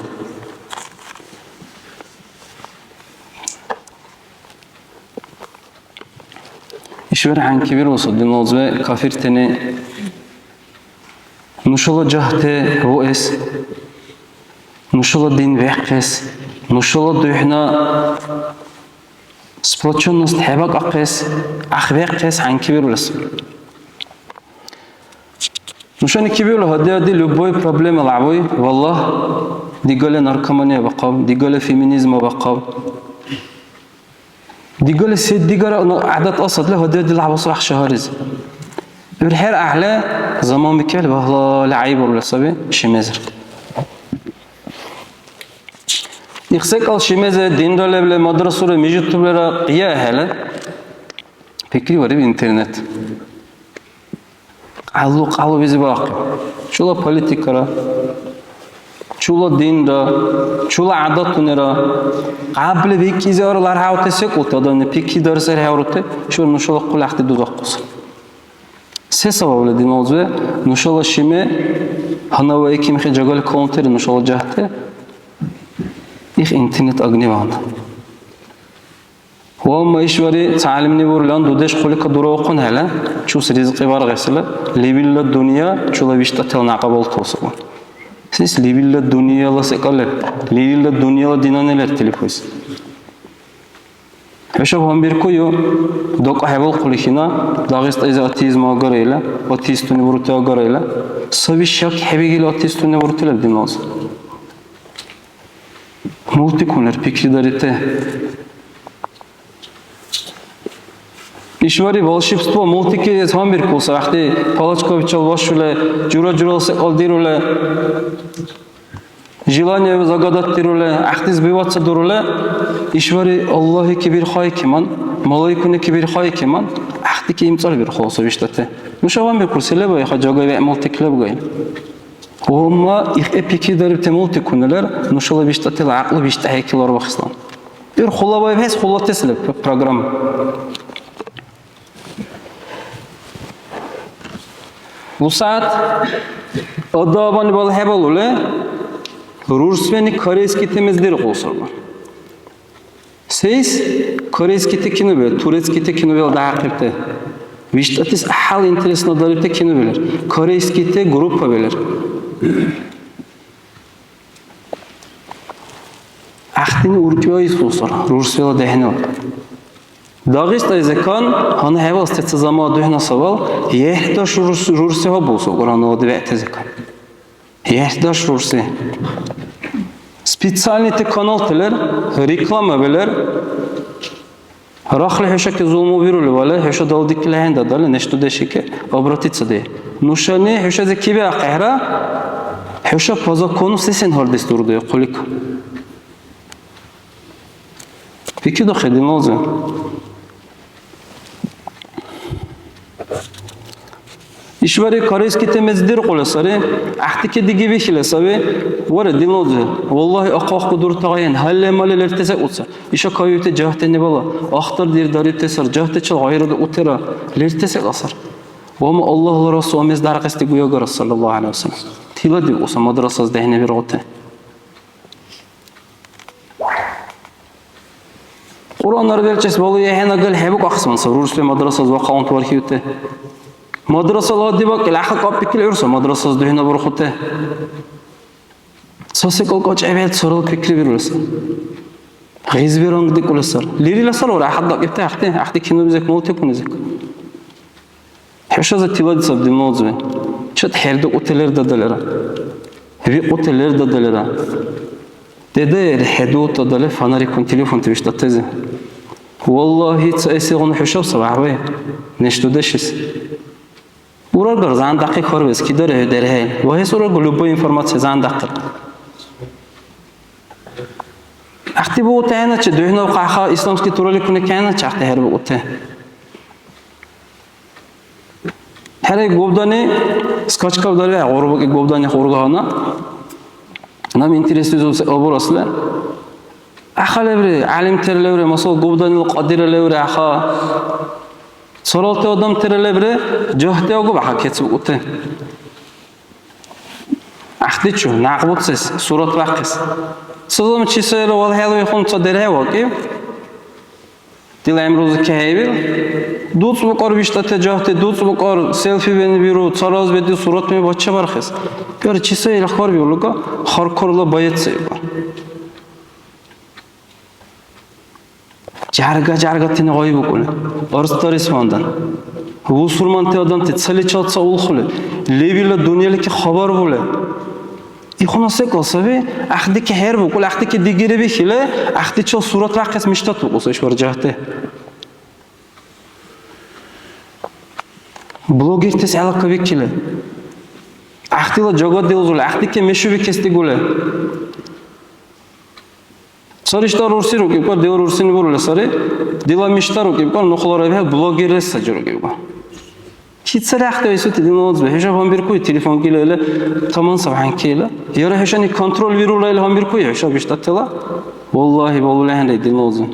Ишбар хӀянки бируса, динлазиве кафиртани нушала жагьти буэс, нушала дин вяхъес, нушала духӀна сплоченность хӀебакӀахъес, ахъбяхъес хӀянки бирули саби. Нушани кибиули гьади-гьади любой проблема лябуй, валлагь, дигалли наркомания бахъаб, дигалли феминизма бахъаб. Дигалли се дигара гӀядат асадли гьади-гьади лябасра ахъ шагьарлизи. ГӀур хӀера гӀяхӀли заман бикибхӀели багьлали гӀяйбирули саби шимазир. Их секӀал шимази динра лебли, мадрасура, мижитублира къияхӀели, пикривариб интернет. Кьялу-кьялубизи баахъиб. Чула политикара, чула динра, чула гӀядатунира. Кьабли бекӀлизивара лархӀявти секӀулти адамли пикри дарсхӀели хӀейрути, чула нушала хъули гӀяхӀти дузахъуси. Се сабабли, динлазиве, нушала шими гьанна ва икимхӀе жагали калунтири нушала жагьти? Их интернет агни ванна. Ва амма ишбари ца гӀялимли бурулан дудеш хъулика дураухъунхӀела, чус ризкьи баргъесила, лебилла дунъя чула виштӀатала някъ балкусику. Сис лебилла дунъяла секӀал леб? Лебилла дунъяла динани лертили хӀуйс. ХӀушаб гьанбиркую, дакӀахӀебалхъули хина, Дагъистайзи атеизм агарайла, атеистуни бурути агарайла, саби шак хӀебигили атеистуни бурути леб динлази. Мультикунар пикридарите. Ишбари волшебство мультикес гьанбиркуса, ахти палочкабичал вашули, жура-журал секӀал дирули, желание загадать дирули, ахти сбываться дурули, ишбари Аллагьи кибирхаикиман, малайкуни кибирхаикиман, ахти ки имцӀали бирхуса биштӀати. Нуша гьанбиркур, се леба иха жагай вегӀ мультик лебгай? Амма ихъе пикридарибти мультикуни лер, нушала биштӀатила гӀякьлу биштӀахӀейкил арбахеслан. Ир хъулаваибхӀес хъулатес леб программа. БусягӀят адамани балхӀебалули, рурсбани корейскийти мез диркьулсаба. Сейс корейскийти кинобе, турецкийти кинобел дагьахъибти? ВиштӀатес гӀяхӀял интересно дарибти кинобелар, корейскийти группабелар. Ахтини уркӀбиаис бусара, рурсбела дехӀнила. Дагъистайзекан гьанна хӀебалас цаца замана духӀнасавал, ехӀдаш рурс-, рурси гьабулсу Кьуръанала дебегӀтазекан. ЕхӀдаш рурси. Специальныйти каналти лер, рекламаби лер. Рахли хӀушаки зулму бирули валай, хӀуша далдикили ахӀен дадали, неш-дудешики обратиться дей. Нушани хӀушази кибиахъехӀра, хӀуша по закону се-сен гьардис дурдуй хъулик. Пикридухъи, динлази. ИшбархӀи корейский темази диркьули сари. ГӀяхӀти ке диги вихьили саби. Вара, динлази, валлагьи, ахъ-ахъ дуртагъен, гьалли-малли лерти секӀуца. Иша кавиути жагьти небала ахтардир дарибти сар, жагьтичил гъайра дуутира лерти секӀал сар. Вама Аллагьла Расул мез даргъес дигуй агара, саллаллаху гӀалайхи ва саллям. Тиладиуса мадрасас дехӀнибиргӀути. Кьуръан арбелчӀес балуй ахӀен, агал хӀебукьахъес ман сабри, рурсби мадрасализи вахъхӀунти вархьиути. Мадрасала дебакӀили, ахъа кьапӀбикили гӀурса мадрасализи духӀнабурхути. Ца секӀал кьачӀ гӀебхӀел царал пикри бирули сар. Гъезби рангдикӀули сар. Лерила сар вара ахӀят дакӀибти гӀяхӀти, гӀяхӀти кинобизек, мультикунизек. ХӀушази тиладицаб, динлази. Чед хӀердикьути лер дадалира. ВикӀути лер дадалира. Деде, хӀедултадали фонарикун телефонти биштӀатези. Валлагьи, ца эсигъуна хӀушаб сабахъбай, неш-дудешис. Урагар зан дахъи хьарбиэс, кидари хӀу дерхӀел. Ва гьес урагу любой информация зан дахъи. ГӀяхӀти бугъути хӀяйначи, духӀнав къяхъа исламский тураликуни кайначи гӀяхӀти хӀербукӀути. ХӀера, ик губдани скачкаб дарвехӀе, гъурбакӀи губдани хургагьана. Наб интересуется обрасли. Аха леври, гӀялимтира леври, масала, губданила кьадира леври, аха. Царалти адамтира леври, жагьти агуб, аха, кецбукӀути. ГӀяхӀдичу, някъ буцес, сурат бяхъес. Ца замана чи сайра валхӀелвихъун ца дерхӀе вакӀиб. Дила гӀямрулизир кехӀеибил, дуцӀбукьар биштӀати жагьти, дуцӀбукьар селфи венибиру, царализи бедил суратуни бачабарахъес. Яра чи сай ил хьарбиулра, Харкурла боец сай ибар. Жярга-жяргатини гъайбукӀули, арц дарес вандан. Бусурманти адамти цаличил ца улхъули, левилла дунъяличи хабар були. Ихуна секӀал саби, гӀяхӀдики хӀербукӀули, гӀяхӀдики дигири бихили, гӀяхӀдичил сурат вяхъес мечтат букӀуса ишбар жагьти. Блогертес гӀелакабикили, гӀяхӀтила жагат дилзули, гӀяхӀдики мешубикес дигули. Ца риштӀа рурси рукӀибкӀар, дила рурсини бурули сари. Дила мечта рукӀибкӀар, ну хъулара бихӀел блогерес саджи рукӀибкӀар. Чи ца ряхӀти айсути дила узби? ХӀуша гьанбиркуй, телефон кила или таман сабхьанкила. Яра хӀушани контроль вирула или гьанбиркуй, хӀуша биштӀатила. Валлагьи, балули ахӀенра дила узби.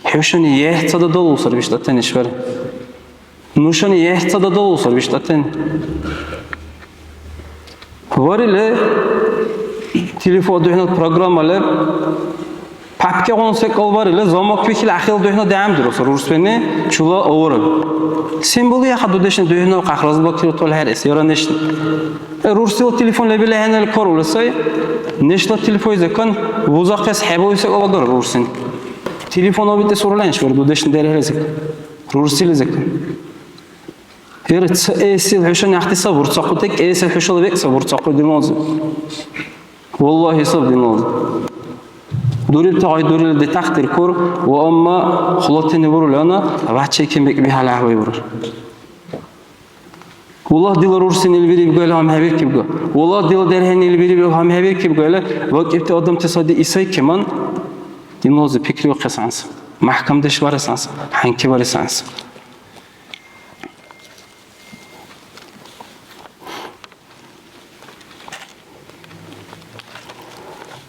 ХӀушани ехӀцада далу сари биштӀатани ишбари. Нушани ехӀцада далу сари биштӀатани. Варили, телефон духӀнал программа леб. Папкагъун секӀал барили, замок бихили, ахирла духӀна дигӀяндирус рурсбани чула авараби. Сен балуй яха дудешни духӀнал къах разблокировать валхӀерис, яра нешни? Э, рурсила телефон лебили хӀенали карули сай. Нешла телефойзакан вузахъес хӀебалуй секӀал агара рурсини. Телефон абитӀес урла хӀянчи вара дудешни дерхӀелизик. Рурсилизакан. Эр ца эсил хӀушани ахъти сабурцахъути, кӀиэсил хӀушала бекӀ сабурцахъу динлази. Валлагьи, саб динлази. Дурибти гъай дурили детахъдиркур, ва амма хъулатани бурули гьанна, вяхӀчейкиб бекӀ бихӀяли гӀяхӀбай бурар. Валлагь, дила рурсин ил вирибгайла гьанхӀебиркибга. Валлагь, дила дерхӀени ил вирибил гьанхӀебиркибгайла, вакӀибти адамти сади исай кеман, динлази пикриухъес гӀянса, мяхӀкамдеш барес гӀянса, хӀянки барес гӀянса.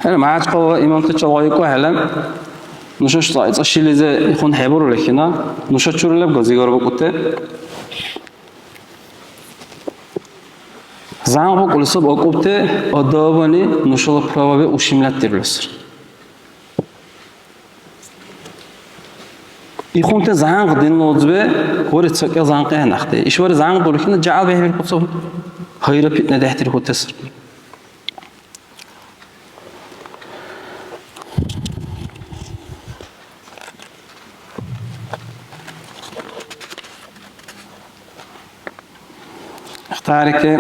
ХӀера, МяхӀячкъала имамти чалгъайикӀухӀели, нуша ца-, ца шилизи ихъун хӀебурули хина, нуша чура леб газигар букӀути. ЗянкъбукӀули саб акӀубти адабани нушала правоби ушимлатдирули сари. Ихъунти зянкъ динна узби гьури ца кӀел зянкъи гьанахъти. Ишбари зянкъ дурхӀни жагьял бехӀбиркуцаб, гьайра питӀна дехӀдирхьути сари. Ихтарики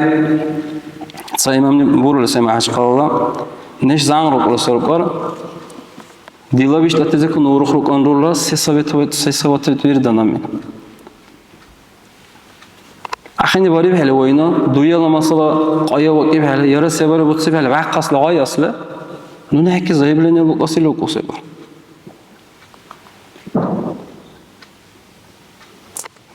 ца имамли бурули сай МяхӀячкъалала, неш зянкъ рукьули саркъар, дила биштӀатизикун урухрукӀанрула, се советовать, се советовать вирданами. Ахини барибхӀели вайна, дуяла масала къая вакӀибхӀели, яра се бариб буцибхӀели, вяхъхӀасла гъай асли, нуни хӀекки заявление лукӀаси лукӀусиба.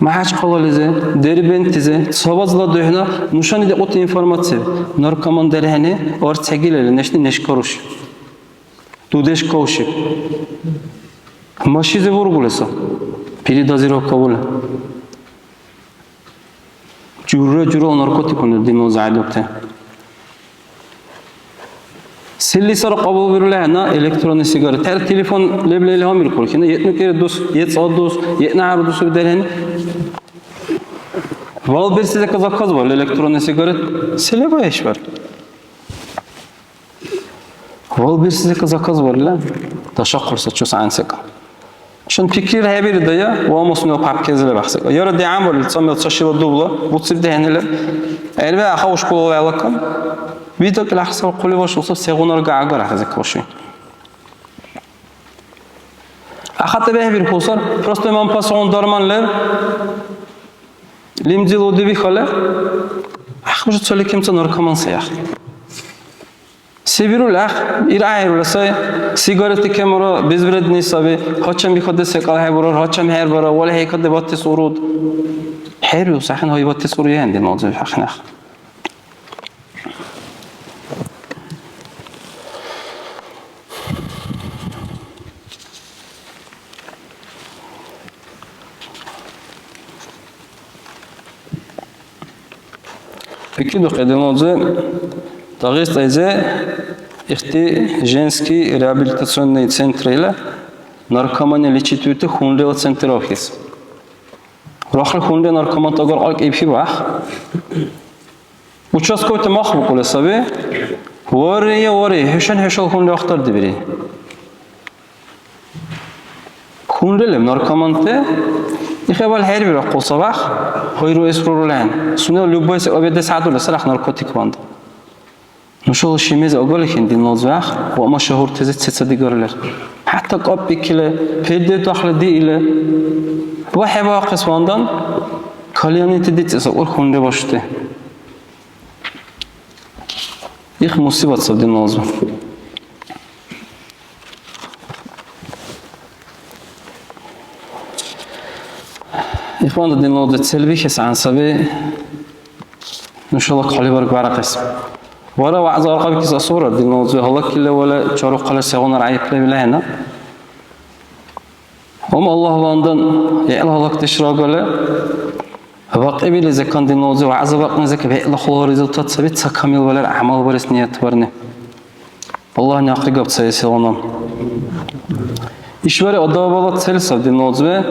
МяхӀячкъалализи, Дербентлизи, ца базла духӀна нушани дикьути информация, наркоман дерхӀени арц хӀегилали нешни неш каруши. Дудеш кавшиб. Машизи бургули саб. Передозировка були. Жура-журала наркотикуни динла зягӀипти. Селисара кьабулбирули гьанна электронный сигарет. ХӀера телефон лебли ил гьамиркур. Хина, етну кӀира дус, ецӀа дус, етна гьару дус бедерхӀени. Вал берси заказ, заказ вал электронный сигарет. Селеба ишбар? Вал берси заказ, заказ барили, дашахъурси чус гӀян секӀал. Шин пикрир хӀебиридая, ва мусмила папкезила бяхӀ секӀал. Яра дигӀянбарили, ца мер ца шила дубла, буциб дехӀнили. ГӀерве аха ушкулала гӀелакан. Вида кӀел ахъсар хъули вашусаб, сегъунарга агара хӀязик ваши. Ахата бехӀбирхьусар, просто имам пасгъун дарман лер. Лимдил уди бихале, ахъ, уже цали кемца наркоман сай ахъ. Се бирул ахъ, ир ахӀерула сай, сигарети кемура, безвредный саби, гьачам бихаде секӀал хӀебурар, гьачам хӀербара, валхӀейкаде батес уруд. ХӀербиус ахӀен, гьай батес уруяхӀен дималзив ахӀен ахъ. Пикридухъи динлази Дагъистайзи ихти женский реабилитационный центрла наркомания лечить вирути хунрила центр вахес. Рахли хунри наркоманти агаркьяйкибхӀи бахъ. Участковти мах букӀули саби. Варрия, варри, хӀушани хӀушала хунри ахтардибири. Хунри леб наркоманти. Ихъябал хӀербирахъу сабахъ. Гъайру эс рурулхӀен. Сунела любой се обедес хӀядурли сарахъ наркотик ванда. Нушала шимизи агарли хӀин динлази вяхъ ва машгьуртази сецад-дигарли лер. ХӀятта кьапӀбикили, перде дахъли диили, ва хӀебаахъес вандан, кальянти дицӀес акӀур хунри башути. Их мусибат саб динлази. Ихван динлази, цел бихес гӀян саби нушала хъалибарг барахъес. Вара вягӀза аркьабикес асубра, динлази, гьалаккили вала чарухъали сегъунара гӀяйибле вилахӀена. Амма Аллагьвандан гӀела гьалакдешра агали, вакъибили закан динлази, вягӀза бакьни зака бегӀла хъула результат саби, ца камил валар гӀямал барес ниятбарни. Аллагьни ахъри габ ца эсилгъуна. ИшбархӀи адабала цел саб динлазиб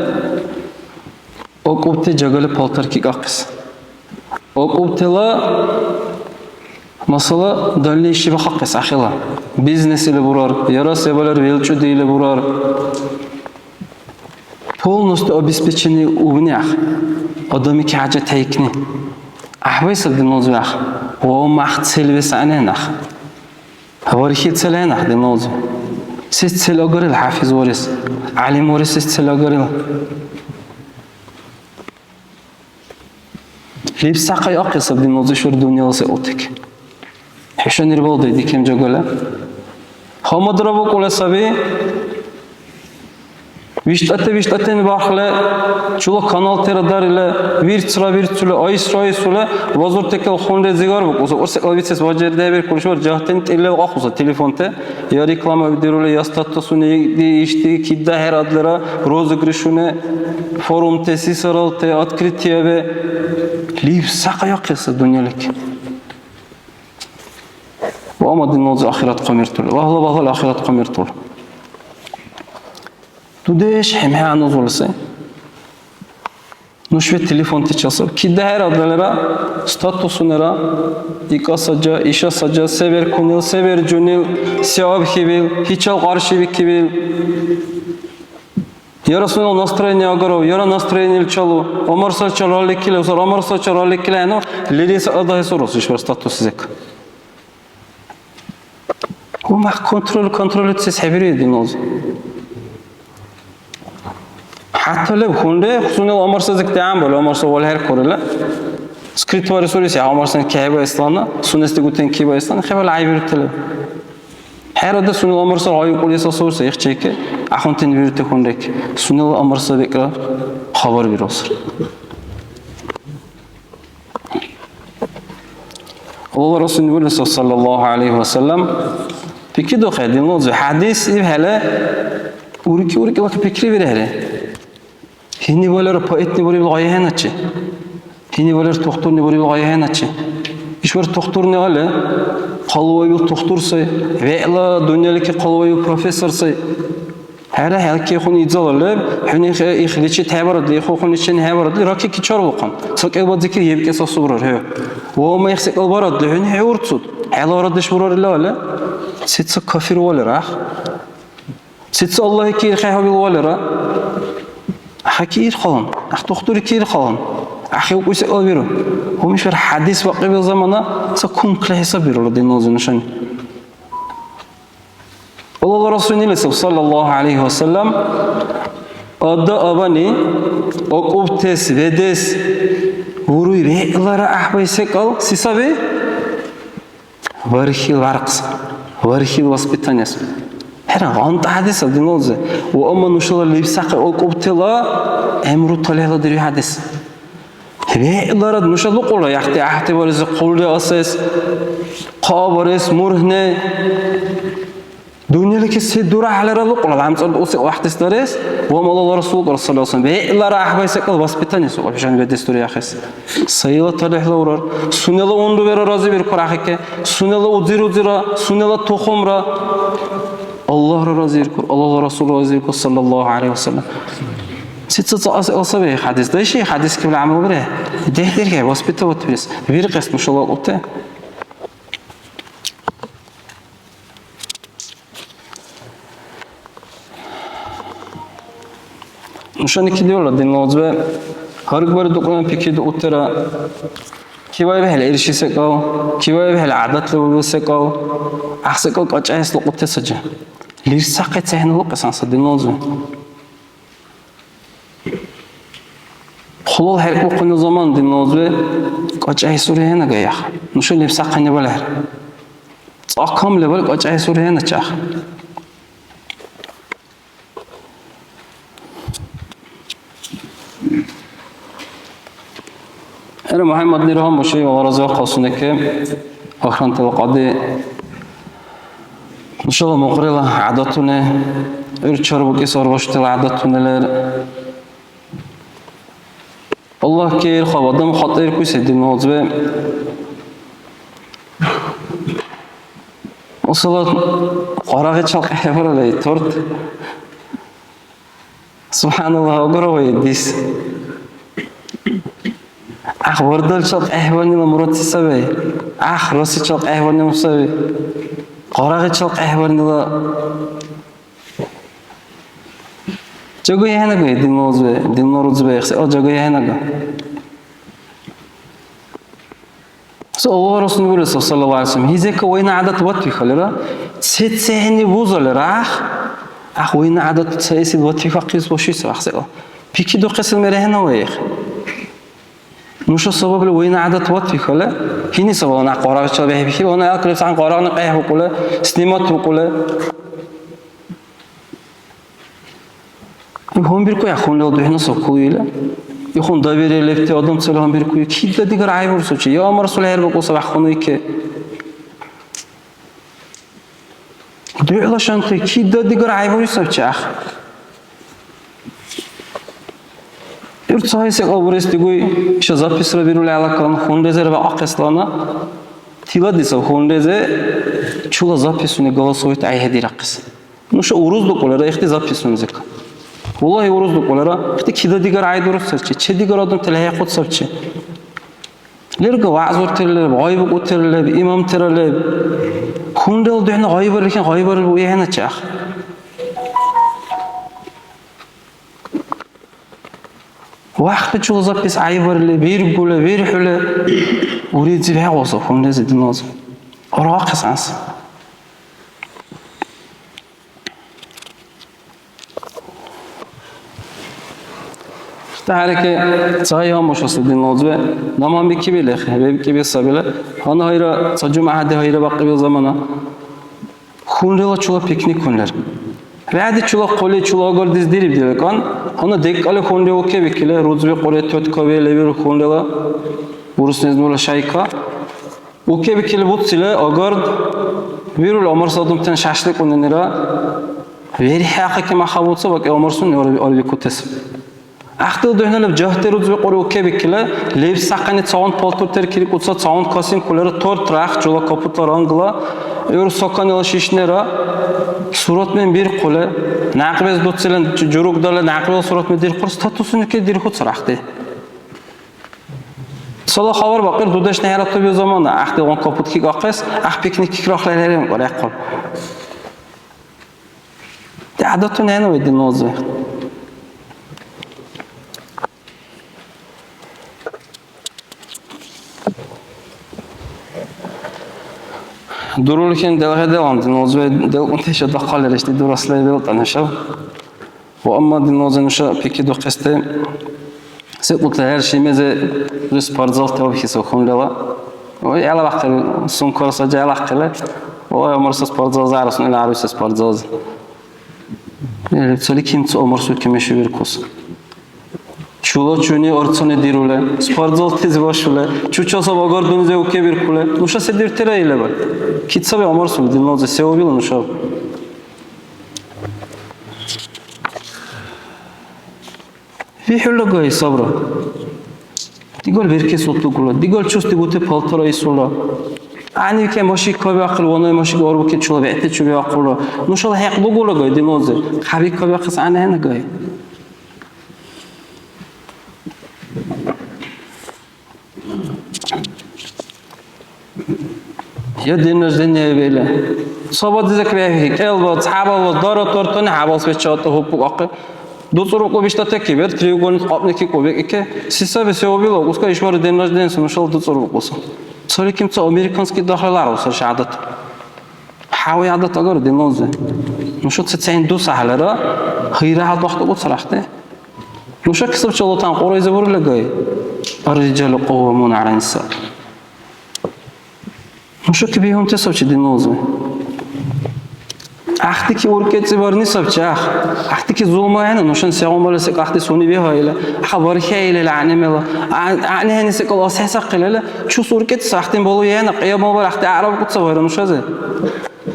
акӀубти жагали палтар кикахъес. АкӀубтила масала дальнейший бахъахъес ахӀела. Бизнес или бурар, яра се балар велчӀуди или бурар. Полностью обеспеченный увни ахӀ. Адамики хӀяжат хӀейкни. ГӀяхӀбай саб динлазиб ахӀ. Ва мах цел вес гӀягӀнен ахӀ. ВархӀи цел гӀягӀнен ахӀ динлазиб. Сес цел агарил хӀяфиз варес, гӀялим варес сес цел агарил? Лебсахъай ахъес саб динлази шур дунъяла се отеки. ХӀушанир балдай дикем жагала. Гьамадра букӀула саби. ВиштӀати-виштӀатани бархли чула каналтира дарили, вирцра-вирцули, айсра-айсули, базуртекал хунри зигар букӀуса. Урсекъла вицес важардиабиркули шур, жагьтин тӀиллев ахъуса телефонти. Я реклама дирули, я статусуни, ишди кида хӀерадлира, розыгрышуни, форумти, сисаралти, открытияби. Лебсахъай ахъес дунъялик. Ва амма динлази ахират хъумиртур. Лагьла-лагьла ахират хъумиртур. Дудеш хӀемхӀе анузули сай. Нушбе телефонтачил саб. Кида хӀерадалира, статусунира, ика саджа, иша саджа, се беркунил, се бержунил, се абхьибил, гьичал къаршибикибил. Яра сунела настроение агарав, яра настроениеличалу, амарсача ралликили, усар амарсача ралликили хӀену, лерис адахесурус ишбар статус зек. Умах контроль, контроль итсес хӀебирули динлази. ХӀятта леб хунри, сунела амарсазик дигӀянбали, амарса валхӀеркурила. Скрытварисури се, амарсан кехӀебаэслана, сунес дигутен кибаэслана, хӀебал гӀяйбирутила. ХӀерада сунела амарса гъайукьули сасурса, ихчейки, ахунтен вирути хунрик. Сунела амарса бекӀра хабар бирусири. Аллагьла Расул бурили сай, саллаллаху гӀялайхи ва саллям, пикридухъя, динлази хӀядис ибхӀели, уркӀи-уркӀила пикри бирехӀе. Гьини валера поэтни бурибил гъайгьеначи. Гьини валер тухтурни бурибил гъайгьеначи. Ишбар тухтурни гӀели, къалаваибил тухтур сай, вегӀла дунъяличи къалаваибил профессор сай. ХӀера, хӀелкӀи хӀуни изала леб, хӀуни хе-, ихличи тхӀебарадли, иху хӀуни чен хӀебарадли, ракики чарулхъан. Ца кӀелбад зикир ебкӀес асубрар, хӀу. Ва ма их секӀал барадли, хӀуни хӀеурцуд. ХӀела арадеш бурар ила але. Сеца кафир валер, ах? Сеца Аллагьки ирхӀехӀубил валера? Ахаки ирхъалан, ах тухтурики ирхъалан. Ахи укӀуси секӀал биру. Гьумишвар хӀядис бакьибил замана ца кункли хӀисаб бирула динлази нушани. Аллагьла Расулни ил саб, саллаллаху гӀялайхи ва саллям, ада-абани акӀубтес, ведес уруй вегӀлара гӀяхӀбай секӀал си саби? Вархил варкьс, вархил воспитаниес. ХӀера, гъантӀа хӀядисал динлази. Ва амма нушала лебсахъи акӀубтила гӀямру талихӀла дири хӀядис. ВегӀлара нуша лукӀулра, яхӀти гӀяхӀти барес, хъулри асес, хъа барес, мургьне. Дунъяличи се дурахӀлара лукӀулра, лямцӀал уси вахтис дарес, ва малала Расулра саллаллаху алейхи ва саллям. ВегӀлара гӀяхӀбай секӀал воспитание сукъаб, жан бедес дуряхъес. Сайла талихӀла урар, сунела унрубера разибиркур ахӀекке, сунела удзи-рудзира, сунела тухумра. Аллагьра разиркур, Аллагьла Расулра разиркур, саллаллаху алейхи ва саллям. Сица ца ас-, асаби хадис. Дайши хадис кибла амал бире. Дехдирге воспитывать бирес. Виркьес нушала ути. Нушани кидиула динла узбе. Гьаргбари дукьуна пикри дуутира. Кивай бехӀла ирши секӀал, кивай бехӀла гӀядатли угил секӀал, гӀяхӀ секӀал кьачӀаэс лукьути саджи. Лирсахъи цехӀнилукьес анса динла узбе. Хъулал хӀеркӀбухъуни заман динла узбе кьачӀайсурехӀе нагаяхъ. Нуша лебсахъани балехӀе. Ца кам лебал кьачӀайсурехӀе начах. ХӀера, МухӀяммад Нурхъан Бушиева разивахъал сунеке, ахрантала кьади. Нушала мукьрила гӀядатуни, гӀур чарбукӀес арбашутила гӀядатуни лер. Аллагьке ирхъаб адам хатӀаиркуси динла узбе. Масала, къарагъичал къехӀебаралли, торт. СубхӀяналлагь, агара вай дис. Ах, вардаличал къехӀбарнила мурад се саби? Ах, росичал къехӀбарнила саби? Къарагъичал къехӀбарнила жагу хӀенагу, динла узбе, динла рузбе, ихсел жагу хӀенагу. Аллагьла Расул бурес, саллаллаху алейхи ва саллям, хӀезека вайна гӀядат ватвихалира, цецехӀенни бузалира, ах, Ах, вайна гӀядат цаэсил ватвихахъес вашуси вахсила. Пикидухъесил мерехӀена ваихъ. Нуша сабабли вайна гӀядат ватвихъала, гьини сабала някъ варагъчала бехӀбихьиб, гьуна алкӀли сан къарагъни къяхӀбукӀула, сниматбукӀула. Гьунбиркуя, хунрил духӀна сабкулуила. Ихун доверие лебти адам цала гьунбиркуя. Кида дигара гӀяйбурсучи. Я Амар СулхӀербакьуса вяхъхӀунуйке. ДугӀла шанти кида дигара гӀяйбури сабчи ах. Ир цаи секӀал бурес дигуй, иша записьра бирули алакан, хунрезер ва ахъеслана. Тилади саб хунрезе чула записьуни голосовойти гӀяйхӀедирахъес. Нуша уруздукӀулара ихти записьунизирка. Валлагьи, уруздукӀулара ихти кида дигара гӀяйдурус сарчи, че дигара адамтала хӀяхъуд сабчи. Лерга вягӀзуртира леб, гъайбикӀутира леб, имамтира леб. Хунрал духӀна гъайбарили, гъайбарили уяхӀеначи ах. Вахтачила запись гӀяйбарили, биргули, бирхьули, уридзи бегӀуса, хунрези диналзи. Аргъахъес гӀяхӀси. ТяхӀярики, ца гьамушаси динлазиве наман бикибили, вебкӀиби сабила. Гьанна гьайра, ца жумягӀятли гьайра бакьибил замана. Хунрила чула пикникуни лер. ВегӀди чула хъули чула агардис дириб диркьан. Гьанна декӀали хунри укебикили, рузби кьури, тёткаби левир хунрила, урус незмула шайка. Укебикили буцили, агард вирули, ГӀумар Садумтен шашликунанира верхӀяхъи кимахабуца бакӀи ГӀумар сунни арбикутес. Ахтил духӀнала жагьти рузби кьури укебикили, лебсахъани цагъун палтур теркирикӀуца, цагъун косинкулира, торт рахъ, чула капутла рангла, гӀур соканила шишнира, суратмен бирхъули, някъбез дуцили, журугдали някъбел суратмен дирхъур, статусуни ке дирхъуцар ахти. Цала хабар бакьир, дудешни хӀератуби замана, гӀяхӀдигъунти капут кикахъес, гӀяхӀ пикник кикрахъли хӀеренкӀур, яхъур. ГӀядатуни хӀенавай динлази. Дурулхъен делгӀеделан динлази, делкӀунти ша дахъаллиришти дурасла белтӀа нуша. Ва амма динлази нуша пикридухъести, секӀулти хӀершимизи спортзалти вабхьес хунрала. Ой, гӀелабяхъили, сумкала саджа гӀелахъили. Ой, ГӀумарса спортзал зарус, ила гӀяруси спортзалзи. Э, цаликим ца ГӀумарсуки мешувиркус. Чула чуни арцуни дирули, спортзалтизи вашули, чучасаб агардунзи укебиркули. Нуша се диртира илаба? Кицаби ГӀумарсули динлази се убила нушаб? ВихӀулагай сабра. Дигал беркес утлугула, дигал чус дигути палтара исула. ГӀягӀнике машик кабиахъили, ванай машик арбуки чула бегӀти чуби ахъула. Нушала хӀекь лугулагай динлази. Хъаби кабиахъес гӀягӀнигай. Я день рождения вели. Сабадизек вехӀи, кӀелбац, хӀябалбац, дара тортани хӀябал свеча атӀа хӀупбукӀахъи. ДуцӀурбукӀу биштӀатеки, бер треугольник кьапӀники кубекӀики. Се саби, се убила, ускай ишбархӀи день рождения нушала дуцӀурбукӀуса. Цаликим ца американский дахъал аргъу сари шагьадат. ХӀява гӀядат агара динлази. Нуша ца-, цаин дус гӀяхӀлара, гьира гьалабяхъ дакӀуцар ахъти. Нуша кисабчи Аллагьтан Кьуръайзи бурили гай: «Ар-рижалу кьаввамуна гӀялан-ниса». Нуша кибихьунти сабчи динлази. Ахъти ки уркӀецӀибарни сабчи, ах. Ахъти ки зулму ахӀена, нушани сегъунбарили секӀал ахъти сунни бихӀаили, аха бархӀеили гӀягӀнимела. А-, гӀягӀнихӀени секӀал асхӀесахъилила, чус уркӀецӀи ахътин балуй ахӀена, кьиямалбар ахъти гӀяраб кӀуцаб гьайра нушази.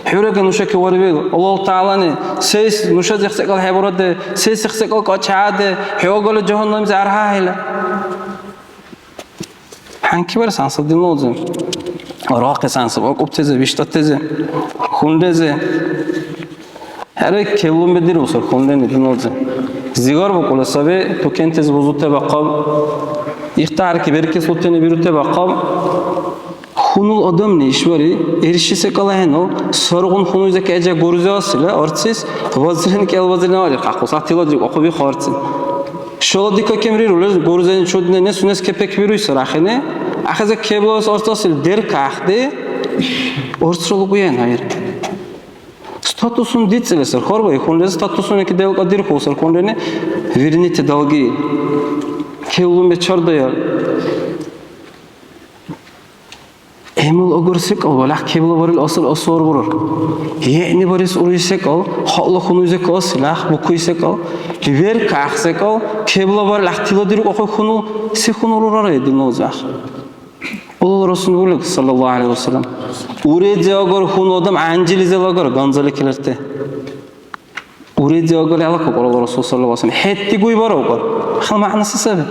ХӀурага нушаки варвил, Аллагь ТагӀялани, сес нушази секӀал хӀебураде, сес секӀал кьачааде, хӀу агали жагьаннамзи архӀяхӀели. ХӀянки барес гьансаб динлази. Аргъахъес гьансаб акӀубтези, виштӀатези, хунрези. ХӀера, келун бедирусар хунрени динлази. Зигар букӀула саби, тукентези бузути бахъаб. Ихтарки беркеслутени бирути бахъаб. Хьунул адамли ишбархӀи, ирши секӀал ахӀенну, саргъун хьунуйза кӀежа гурзиасила арцис, вазирни кӀел вазирни арихъахъу, сагъ тиладри кӀухъуби хъарцин. Шала дика кемриру лер гурзани чуднени сунес кепек бируй сарахъини, ахӀенза кеблас арцасил деркахъди, арцра лугуян гьайри. Татусун дицӀили сар, хьарбаихъунризир, татусуники делкӀадирхьу сар, хьунрени вирните далги. Кевлуми чардая. ГӀямал агар секӀал, валягӀ кевла барил асар асар бурар. ГӀягӀни барес уруй секӀал, халкьла хьунуй секӀал, силахъ букуй секӀал, веркахъ секӀал, кевла барил ахъ тиладиркьахъуй хьунул, се хьунул урара динла узахъ? Аллагьла Расул буриб, саллаллаху гӀалайхи ва саллям, уредзи агар хьунул адам гӀянжилизил агар ганзали келерти. Уредзи агар гьалаквакӀур Аллагьла Расул, саллаллаху гӀалайхи ва саллям. ХӀед дигуй баравкӀур. Хила мягӀна се саби?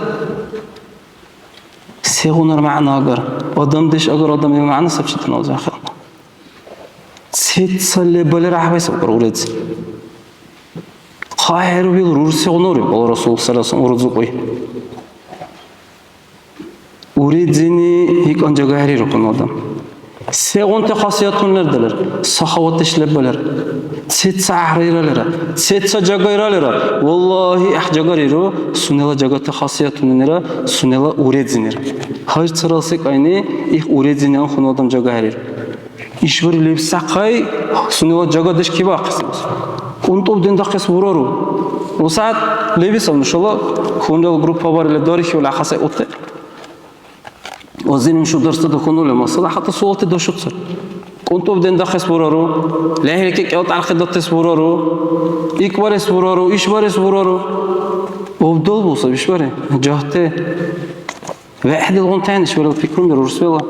Сегъунар мягӀна агар? Адамдеш агар адам ил мягӀна сабчи динал жагьхӀил. Сецад лебалра гӀяхӀбайсабкӀур уредзи. ХъахӀервил рурсигъунури, Аллагьла Расул, саллаллаху гӀалайхи ва саллям, урузукьуй. Уредзини гьикӀан жагахӀерирухъун адам. Сегъунти хасиятуни лердалира, сахаватдеш лебалира, сеца гӀяхӀрайралира, сеца жагайралира. Валлагьи, гӀяхӀ жагариру, сунела жагати хасиятунира, сунела уредзинира. Гьар царал секӀайни их уредзини анхъун адам жагахӀериру. ИшбархӀи лебсахъай сунела жагадеш кебаахъес. КӀунтӀуб дендахъес бурару? УсягӀят лебисал нушала хьунрал группа барили дарихьули ахъасай ути. Озин нуша дарсда духунули, масала, хӀятта суалти дашуцар. КӀунтӀуб дендахъес бурару? ЛехӀирки кӀел тӀярхъи датес бурару? Икбарес бурару? Ишбарес бурару? Убдал бусаб ишбари. Жагьти. ВегӀдилгъунтани ишбарил пикруми рурсбела.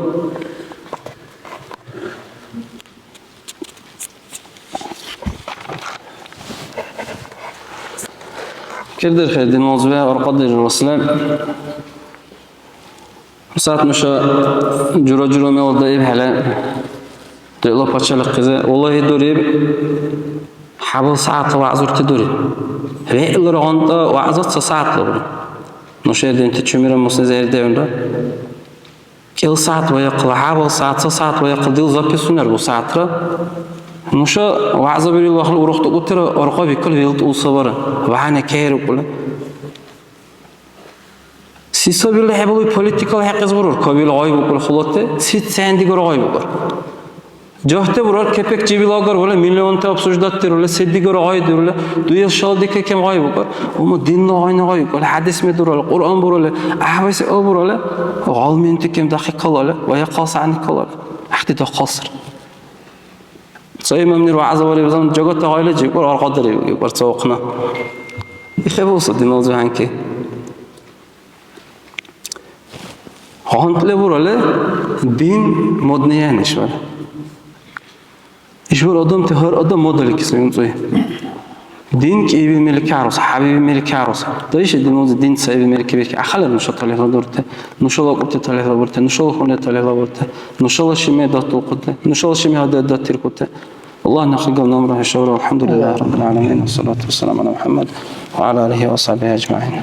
КирдерхӀе, динлазибе аркьадирирусла. Саат нуша жура-жура мела даибхӀели, дила пачалихъизи, валлагьи, дуриб, хӀябал сягӀятла вягӀзурти дуриб. ВегӀлара гъантӀа вягӀза ца сягӀятла буриб. Нуша динти чумира муслизи хӀердиунра. КӀел сягӀят ваяхъла, хӀябал сягӀят, ца сягӀят ваяхъла, дила записунар бусягӀятра. Нуша вягӀзабирил вахли урухдукӀутира, аркьа бикили велтӀусабара, вягӀни кайрукӀули. Се сабили хӀебалуй политикала хӀекьес бурар, кабил гъайбукӀули хулати, се цендигара гъайбукӀар. Жагьти бурар, кепек жибил агар, вала миллионти обсуждать дирули, се дигара гъай дирули, дуэс шала дикай кем гъай букӀар. Ума динна гъайна гъай букӀар, хӀядис медурали, Кьуръан бурали, гӀяхӀвайси ил бурали, гъалминти кем дахъи калали, ва яхъал сягӀни калали. ГӀяхӀти дахъал сар. Ца имамнир вягӀза бариб заман жагати гъайли жибкӀар, аркьадариб, гибкӀар ца ухъна. Ихе булса динал жагьанки. ГъантӀли бурали, дин модный ян ишбар. Ишбар адамти гьар адам модаликис вемцӀуй. Дин кӀиибил мер каруса, хӀябъибил мер каруса. Даиша дин узи дин цаибил мер кибирки. Ахала нуша талихӀла дурти, нушала акӀубти талихӀла бурти, нушала хьунре талихӀла бурти, нушала шими датулхъути, нушала шими гьадат датиркути. Аллагь нахъигал намра хӀушабра. АлхӀямдулиллахи раббил гӀаламин. Вассалату вассаламу гӀала МухӀяммад ва гӀала алихи ва сахӀбихи ажмагӀин.